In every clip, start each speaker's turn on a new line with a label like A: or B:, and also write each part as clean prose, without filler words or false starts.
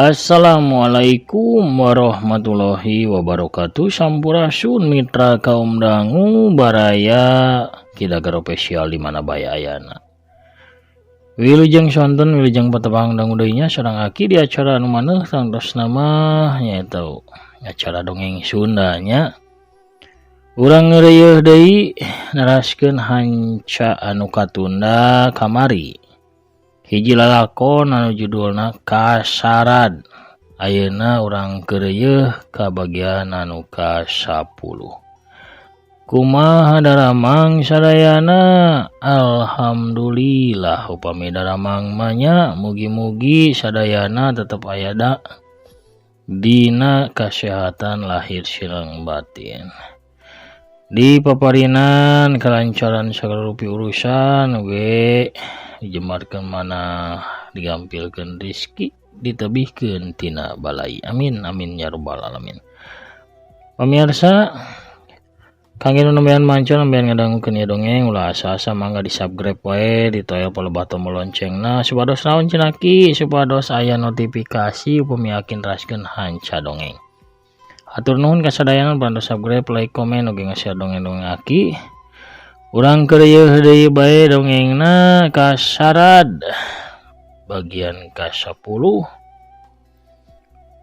A: Assalamualaikum warahmatullahi wabarakatuh. Sampurasun mitra kaum dangu baraya Kidagar official di mana bae ayana. Wilujeng sonten wilujeng patepang dangu deui nya sareng aki di acara anu maneuh tangtosna mah nyaeta acara dongeng Sunda nya. Urang ngeureuyeun deui neraskeun hanca anu katunda kamari. Hiji lalakon anu judulna Kasarad. Ayeuna urang keureuyeun ka bagian anu ka-10. Kumaha daramang sadayana? Alhamdulillah upami daramang mah nya mugi-mugi sadayana tetep aya dina kasehatan lahir sareng batin. Di paparinan kalancaran sagala rupi urusan oge dijembarkeun manah digampilkeun rizki ditebihkeun tina balai. Amin amin ya rabbal alamin. Pamirsa kangge nu nembean manca nembean ngadangukeun ieu dongeng ulah asa-asa mangga di subscribe wae ditoel palebah tombol loncengna supados naon cenah ki supados aya notifikasi upami aki neraskeun hanca dongeng. Hatur nuhun ka sadayana bantu subscribe, like, komen oge nge-share dongeng-dongeng aki. Urang keureuyeun deui bae dongengna Kasarad bagian ka-10.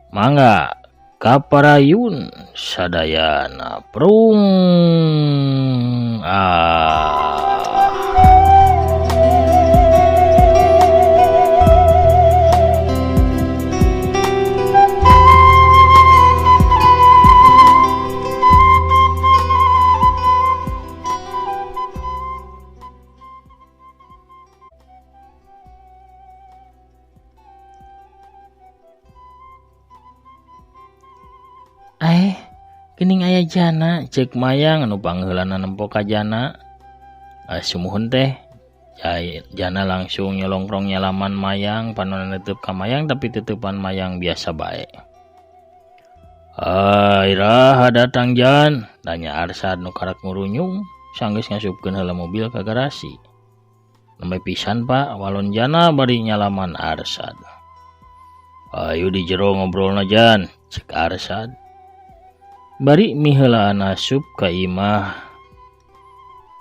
A: Mangga kaparayun sadayana prung ah. Geuning aya jana ceuk Mayang anu pangheulana nempo ka jana. Sumuhun teh jana langsung nyolongkrong nyalaman Mayang panona neuteub ka Mayang tapi teuteupan Mayang biasa bae. Iraha datang jan? Tanya Arsad nu karak ngurunyung sanggeus ngasupkeun heula mobil ka garasi. Nembe pisan Pak walon jana bari nyalaman Arsad. Ayo di jero ngobrolna jan ceuk Arsad. Bari miheulaan asup ka imah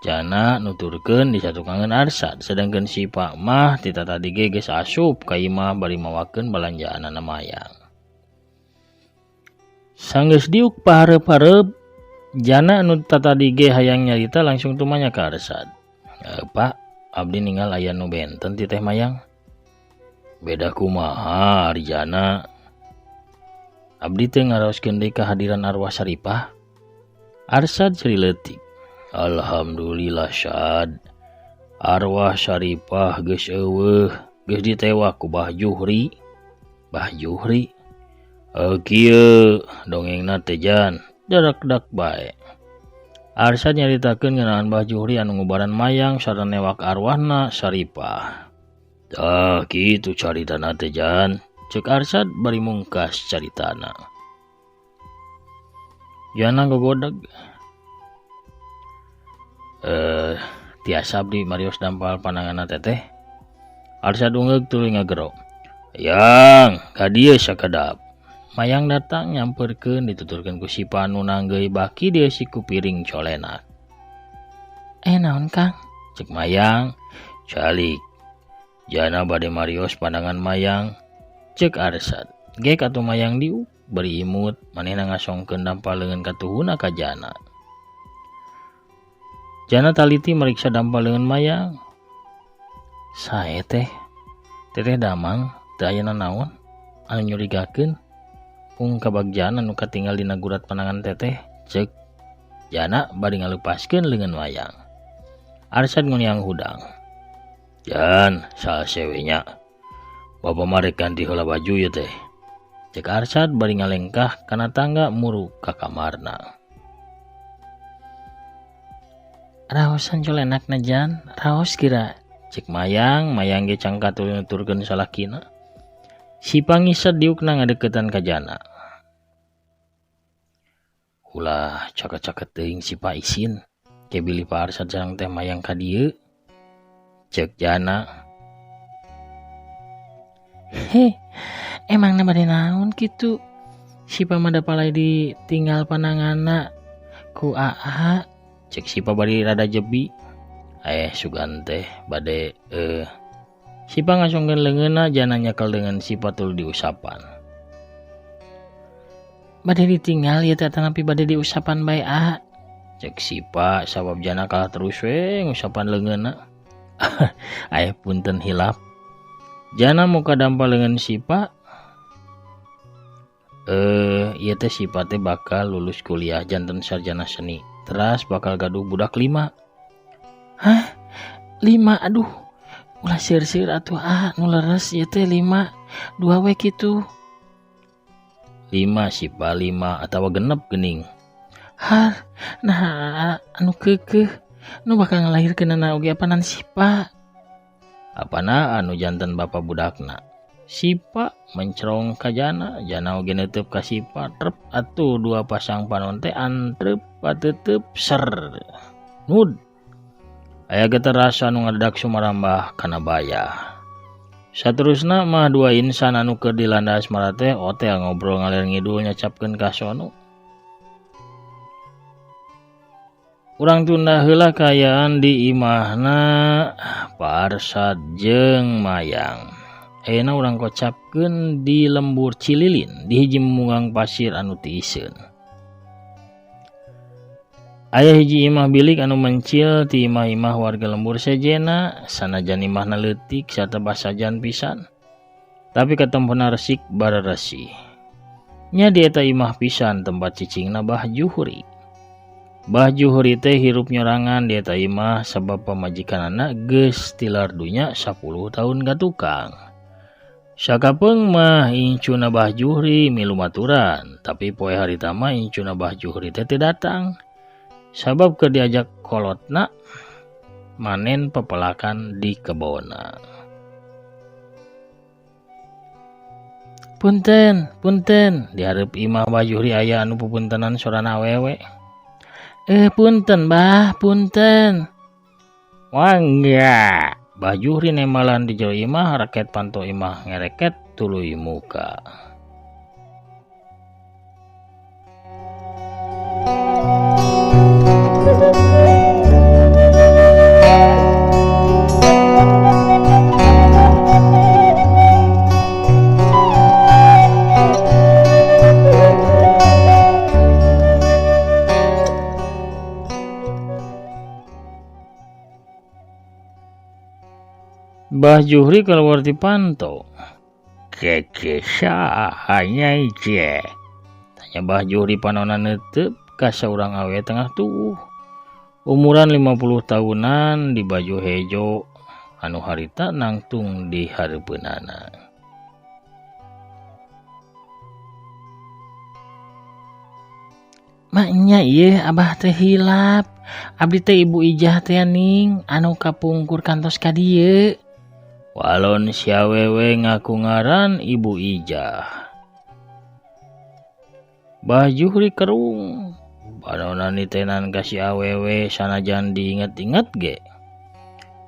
A: jana nuturkeun disatukangeun Arsad sedangkeun si Pak mah ti tatadi ge geus asup ka imah bari mawakeun balanjaanana Mayang. Sanggeus diuk pahareup-hareup jana nu tatadi ge hayang nyarita langsung tumanya ka Arsad. Pak abdi ninggal aya nu benten ti teh Mayang. Beda kumaha ari jana? Abdi teh ngaraoskeun deui kehadiran arwah Saripah. Arsad seri leutik. Alhamdulillah Sad. Arwah Saripah geus eueuh, geus ditewak ku Bah Juhri. Bah Juhri. Kieu dongengna teh jan, dadak-dak bae. Arsad nyaritakeun ngeunaan Bah Juhri anu ngubaran Mayang sarta newak arwahna Saripah. Tah kitu caritana teh jan. Ceuk Arsad bari mungkas caritana. Jana gogodeg. Tiasa abdi marios dampal pananganna teteh. Arsad ungeug tuluy ngagero. Yang ka dieu sakedap. Mayang datang nyamperkeun dituturkeun ku Sipa nu nanggeui baki dieusi ku piring colenak. Naon Kang? Ceuk Mayang. Calik. Jana bade marios pandangan Mayang. Ceuk Arsad. Gek atuh Mayang diuk bari imut manehna ngasongkeun dampal leungeun katuhuna ka Jana. Jana taliti mariksa dampal leungeun Mayang. Sae teh. Teteh damang teu aya nanaon anu nyurigakeun. Pung kabagjaan anu katinggal dina gurat panangan teteh. Ceuk Jana bari ngalepaskeun leungeun Mayang. Arsad nguniang hudang. Jan salase we nya. Bapak marek ganti heula baju ieu teh. Ceuk Arsad bari ngalengkah kana tangga muru ka kamarna. Raosan colenakna Jan, raos kira. Ceuk Mayang, Mayang ge cangkat tuluy nuturkeun salakina. Si pangisad diukna ngadeukeutan ka Jana. Ulah caket-caket teuing si Pak isin. Ke bilih Pak Arsad sareng teh Mayang ka dieu. Ceuk Jana. Heh, emangna bade naon kitu? Sipa mah da palai ditinggal pananganna ku Aa. Cek Sipa bari rada jebi. Sugan teh bade Sipa ngasongkeun leungeunna jana nyekel dengan Sipa tuluy diusapan. Bade ditinggal ieu teh atanapi bade diusapan bae A. Cek Sipa sabab jana kalah terus we ngusapan leungeunna. Aya punten hilap. Jana muka dampa leungeun Sipa. Ieu teh Sipa teh bakal lulus kuliah janten sarjana seni. Teras bakal gaduh budak 5. Hah? 5? Aduh. Ulah seur-seur atuh ah, nu leres ieu teh 5. 2 we kitu. 5 Sipa 5 atawa genep geuning. Har, nah anu keukeuh nu bakal ngalahirkeunana oge apanan Sipa. Apana anu janten bapa budakna. Sipa mencerong ka Jana, Jana oge neuteub ka Sipa, trep atuh dua pasang panon teh antrep pateuteup ser. Nud. Aya geter rasa anu ngadedak sumarambah kana bayah. Saterusna mah dua insan anu keur dilanda asmara teh otel ngobrol ngalir ngidul nyacapkeun ka sono. Urang tunda heula kaayaan di imahna Parsad jeung Mayang. Ayeuna urang kocapkeun di lembur Cililin di hiji munggang pasir anu tiiseun. Aya hiji imah bilik anu mencil ti imah-imah warga lembur sejena, sanajan imahna leutik sarta basajan pisan. Tapi katempona resik bararesih. Nya di eta imah pisan tempat cicingna Bah Juhri. Bah Juhri teh hirup nyorangan di eta imah sabab pamajikanana geus tilar dunya 10 tahun ka tukang. Sakapeung mah incuna Bah Juhri milu maturan, tapi poe harita mah incuna Bah Juhri teh teu datang. Sabab keur diajak kolotna manen pepelakan di kebonna. Punten, punten, di hareup imah Bah Juhri aya anu pupuntenan sorana awewe. Punten Bah, punten. Mangga. Bah Juhri nembalan di jero imah, raket panto imah ngereket tuluy muka. Bah Juhri keluar di panto. Keke saha nyai je? Tanya Bah Juhri panona neuteub ka saurang awe tengah tubuh. Umuran 50 tahunan di baju hejo anu harita nangtung di hareupeunana. Maknya ieu abah teh hilap. Abdi teh ibu Ijah teh ning anu kapungkur kantos ka dieu. Walon si awewe ngaku ngaran Ibu Ijah. Bah Juhri kerung. Panona nitenan ka si awewe sanajan diinget-inget ge.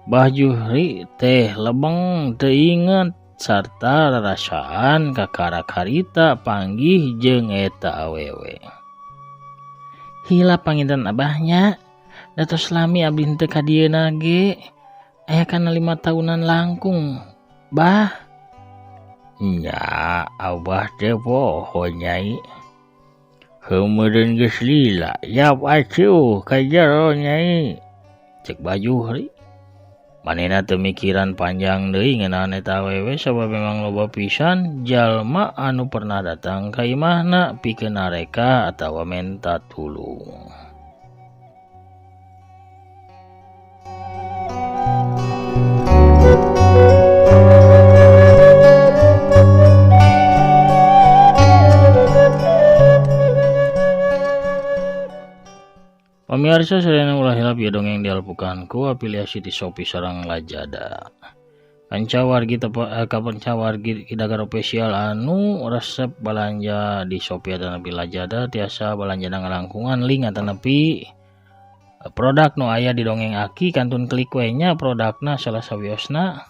A: Bah Juhri teh lebeng teu inget sarta rarasaan kakarak harita panggih jeung eta awewe. Hilap panginten abahnya, datos lami abdi henteu ka dieuna ge. Aya kana 5 tahunan langkung, Bah. Nya, abah teh poho nyai. Heumeureuh geus lila, yap acuh ka jero nyai. Cek Bah Juhri. Manehna teu mikiran panjang deui ngeunaan eta awewe sabab memang loba pisan jalma anu pernah datang ka imahna pikeun nareka atawa menta tulung. Pemirsa sadayana ulah hilap ya dongeng dialpukan ku afiliasi di Shopee sareng Lazada. Kanca wargi kapanca wargi Kidagar official anu resep balanja di Shopee atanapi Lazada tiasa balanja ngalangkungan link atanapi produk nu aya di dongeng Aki kantun klik we nya produkna salah sawiosna.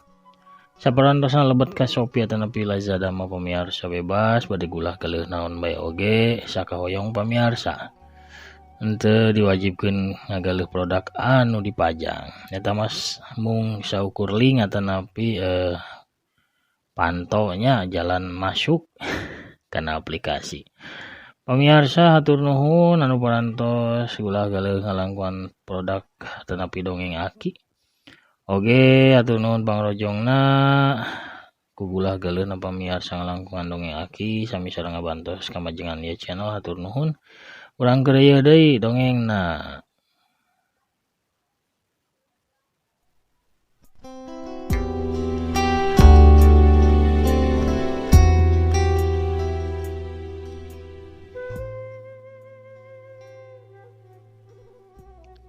A: Saparantosna lebet ka Shopee atanapi Lazada mah pamiarsa bebas bade gulah galeuh naon bae oge sakahoyong pamiarsa. Henteu diwajibkeun ngagaleuh produk anu dipajang. Eta mah mung saukur link atanapi pantonya jalan masuk kana aplikasi. Pamiarsa hatur nuhun anu parantos gulah galeuh ngalangkungan produk atanapi dongeng Aki. Oge hatur nuhun pangrojongna ku gulah galeuhna pamiarsa ngalangkungan dongeng Aki sami sareng ngabantos kamajengan ieu channel hatur nuhun. Urang keur ieu deui dongengna.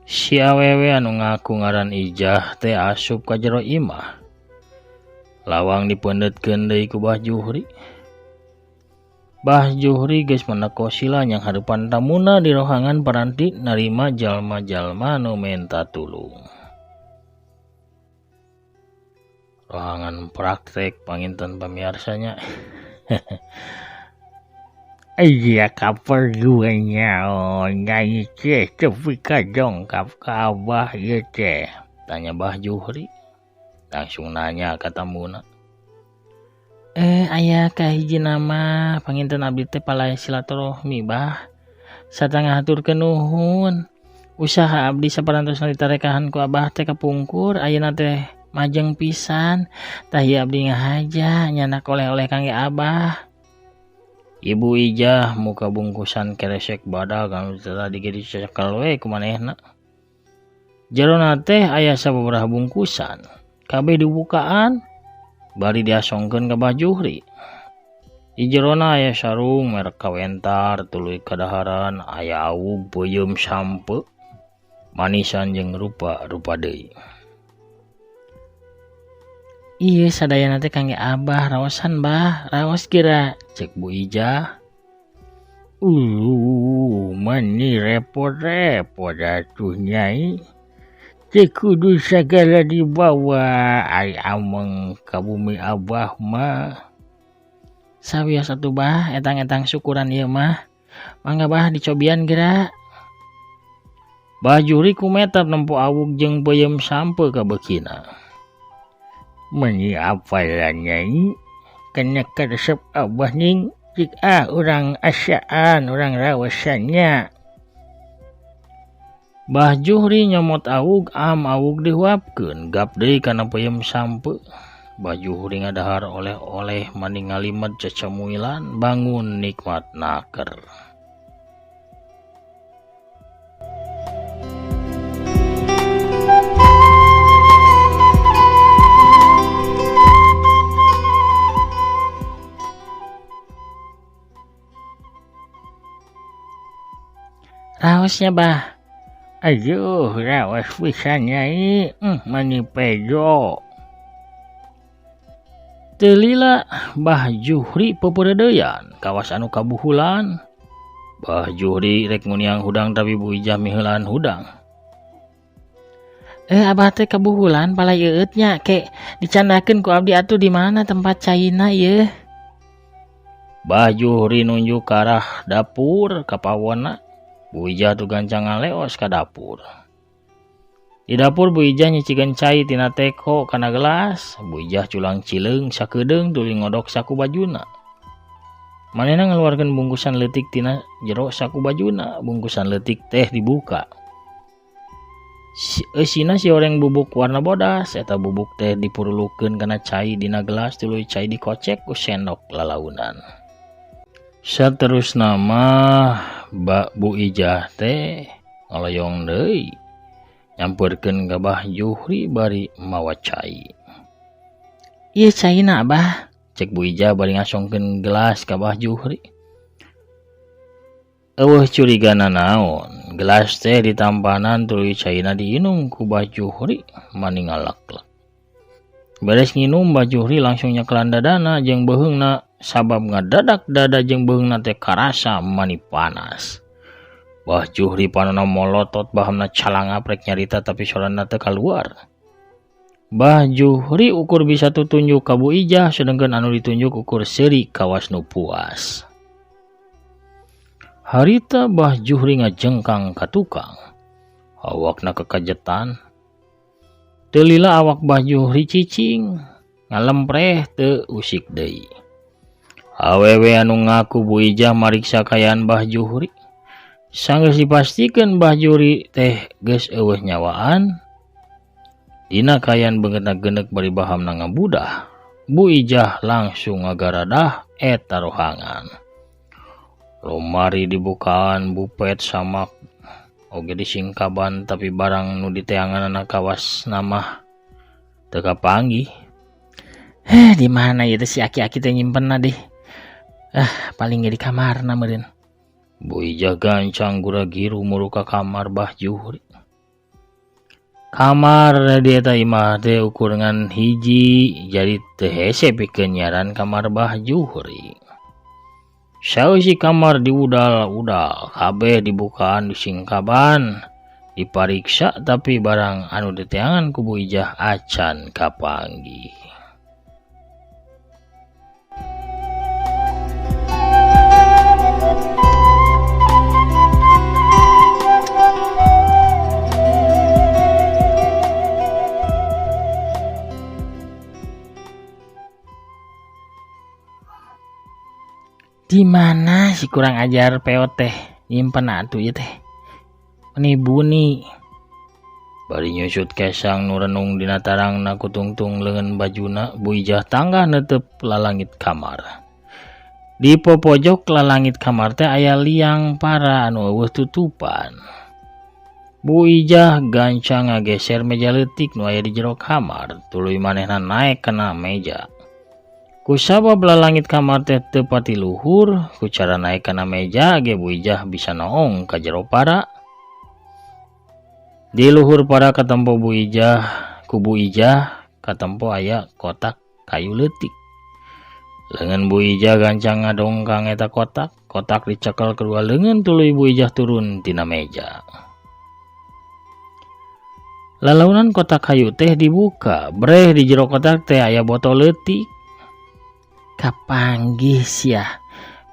A: Si awewe anu ngaku ngaran Ijah teh asup ka jero imah. Lawang dipeundetkeun deui ku Bah Juhri. Bah Juhri geus meneko sila nyanghareupan tamuna di rohangan paranti narima jalma-jalma nu menta tulung. Rohangan praktek panginten pamiarsanya. Iya kaperluan nyanyi teh tepi ka dongkap ka abah ieu teh, tanya Bah Juhri. Langsung nanya ka tamuna. Aya kahiji nama panginten abdi teh palay silaturahmi bah. Satengah haturkeun nuhun. Usaha abdi saparantosna ditarekahan ku abah teh kapungkur ayeuna teh majeng pisan. Tah ieu abdi ngahaja nyanak oleh-oleh kangge abah. Ibu Ijah muka bungkusan keresek badag anu tadi ge dicekel we ku manehna. Jerona teh aya sababaraha bungkusan. Kabeh dibukaan bari diasongkeun ka Bah Juhri. Di jerona aya sarung merek kawentar tuluy kadaharan aya awug peuyeum sampe manisan jeung rupa-rupa deui. Ieu sadayana teh kangge abah raosan bah, raos kira cek Bu Ijah. Mani repot-repot atuh nyai. Teu kudu sagala dibawa ai ameng ka bumi abah mah. Sawios atuh bah, etang-etang syukuran ieu mah. Mangga bah dicobian geura. Bah Juhri kumetap nempo awug jeung peuyeum sampe ka beukina. Meni apalah nyai, kena karesep abah ning cik ah urang asaan urang rawasannya. Bah Juhri nyomot awug am awug dihuapkeun gap deui kana peuyeum sampe. Bah Juhri ngadahar oleh-oleh mani ngalimet cacamuilan bangun nikmat naker. Raosnya bah. Aduh, raos pisan nyai, mani pejo. Teu lila Bah Juhri peperedeuyan kawas anu kabuhulan. Bah Juhri rek nguniang hudang tapi Bu Ijah miheulaan hudang. Abah teh kabuhulan palay eueut nya ke dicandakeun ku abdi atuh di mana tempat caina ieu. Bah Juhri nunjuk ka arah dapur ka pawonna. Bu Ijah tuh gancang ngaleos ka dapur. Di dapur Bu Ijah nyicikeun cai tina teko kana gelas. Bu Ijah culang cileung sakedeung tuluy ngodok saku bajuna. Manehna ngaluarkeun bungkusan leutik tina jero saku bajuna. Bungkusan leutik teh dibuka. Eusina si oreng bubuk warna bodas. Eta bubuk teh dipurulukeun kana cai dina gelas tuluy cai dikocek ku sendok lalaunan. Saterusna mah Bu Ijah teh ngaloyong deui nyamperkeun ka Bah Juhri bari mawa cai. Ieu caina Abah, cek Bu Ijah bari ngasongkeun gelas ka Bah Juhri. Eueuh curigana naon, gelas teh ditampanan tuluy caina diinum ku Bah Juhri mani ngalaklak. Beres nginum Bah Juhri langsung nyekelan dadana jeung beuheungna sabab ngadadak dada jeung beuheungna teh karasa mani panas. Bah Juhri panona molotot bahamna calangap rek nyarita tapi sorana teu kaluar. Bah Juhri ukur bisa tutunjuk ka Bu Ijah sedangkan anu ditunjuk ukur seuri kawas nu puas. Harita Bah Juhri ngajengkang ka tukang. Awakna kekajetan. Teu lila awak Bah Juhri cicing, ngalempreh teu usik deui. Awewe anu ngaku Bu Ijah mariksa kayaan Bah Juhri. Sanggeus dipastikeun Bah Juhri teh geus eueuh nyawaan. Dina kaayaan beungeutna geuneuk bari bahamna ngabudah. Bu Ijah langsung ngagaradah eta rohangan. Lomari dibukaan bupet samak oge disingkaban tapi barang nu diteanganana kawas mah teu kapanggih. Di mana ieu teh si aki-aki teh nyimpenna deh? Paling ge di kamarna meureun. Bu Ijah gancang gura-giru muru ka kamar Bah Juhri. Kamar di eta imah teh ukur ngan hiji jadi teu hese pikeun nyaran kamar Bah Juhri. Sausi kamar diudal-udal, kabeh dibukaan disingkaban, dipariksa tapi barang anu diteangan ku Bu Ijah acan kapanggih. Di mana si kurang ajar peot teh nyimpen atuh ieu teh? Meni buni. Bari nyusut kesang nu renung dina tarangna kutungtung leungeun bajuna, Bu Ijah tanggah neuteup lalangit kamar. Di popojok lalangit kamar teh aya liang para anu eueuh tutupan. Bu Ijah gancang ngageser meja leutik nu aya di jero kamar, tuluy manehna naek kana meja. Kusabab lalangit kamar teh teu pati luhur, ku cara naek kana meja ge Bu Ijah bisa noong ka jero para. Di luhur para katempo Bu Ijah, ku Bu Ijah katempo aya kotak kayu leutik. Leungeun Bu Ijah gancang ngadongkang eta kotak, kotak dicekel kedua leungeun tuluy Bu Ijah turun tina meja. Lalaunan kotak kayu teh dibuka, breh di jero kotak teh aya botol leutik. Kapanggih sia.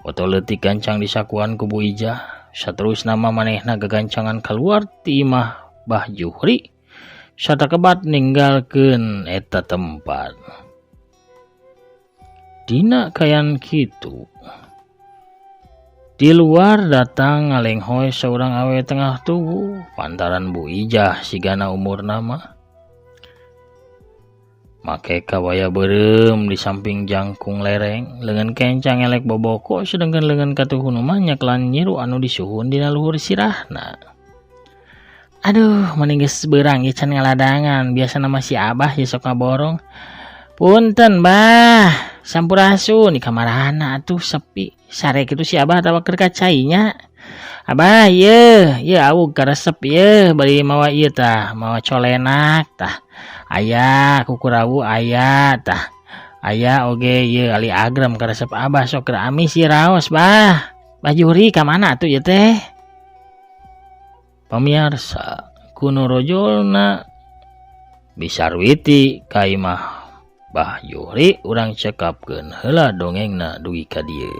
A: Botol leutik gancang disakuan ku Bu Ijah. Saterusna mah manehna gagancangan kaluar ti imah Bah Juhri. Satakebat ninggalkeun eta tempat. Dina kayan kitu. Di luar datang ngalenghoy saurang awe tengah tubuh, pantaran Bu Ijah sigana umurna mah. Make kawaya beureum di samping jangkung lereng, leungeun kencang elek boboko sedangkan leungeun katuhun mah nyaklan nyiru anu disuhun dina luhur sirahna. Aduh, mending geus beurang ieu can ngaladangan, biasana mah si Abah ye sok ngaborong. Punten, Bah, sampurasun di kamarana atuh sepi. Sare kitu si Abah atawa keur ka cai nya. Abah ieu, ieu awug karesep ieu bari mawa ieu tah, mawa colenak tah. Aya kukurawu aya tah. Aya oge ieu ali agrem karesep Abah sok keur amis ieu raos, Bah. Bah Juhri ka mana atuh ieu teh? Pamiarsa, kuno rojolna bisarwiti ka imah Bah Juhri urang cekapkeun heula dongengna dugi ka dieu.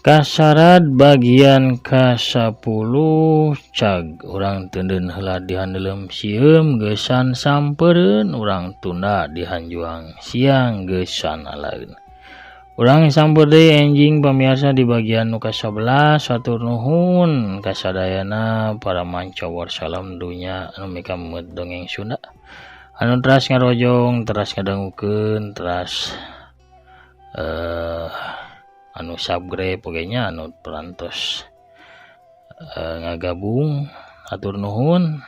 A: Kasarad bagian ka-10 cag urang teundeun heula dihandeuleum sieum geusan sampereun urang tunda dihanjuang siang geusan alaeun. Urang samper deui enjing pamiarsa di bagian nu ka-11 hatur nuhun kasadayana para mancawar salam dunya anu mikameut dongeng Sunda. Anu teras ngarojong, teras ngadangukeun, teras anu subscribe oge nya anu perantos ngagabung hatur nuhun.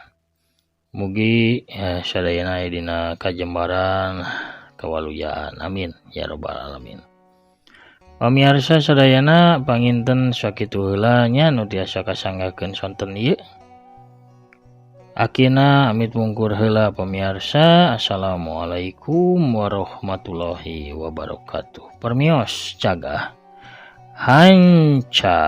A: Mugi sadayana aya dina kajembaran kawaluyaan, amin ya rabbal alamin. Pamiarsa sadayana panginten sakitu heula nya nu tiasa kasanggakeun sonten ieu. Akina amit mungkur heula pamiarsa. Assalamualaikum warahmatullahi wabarakatuh. Permios cagah hanca.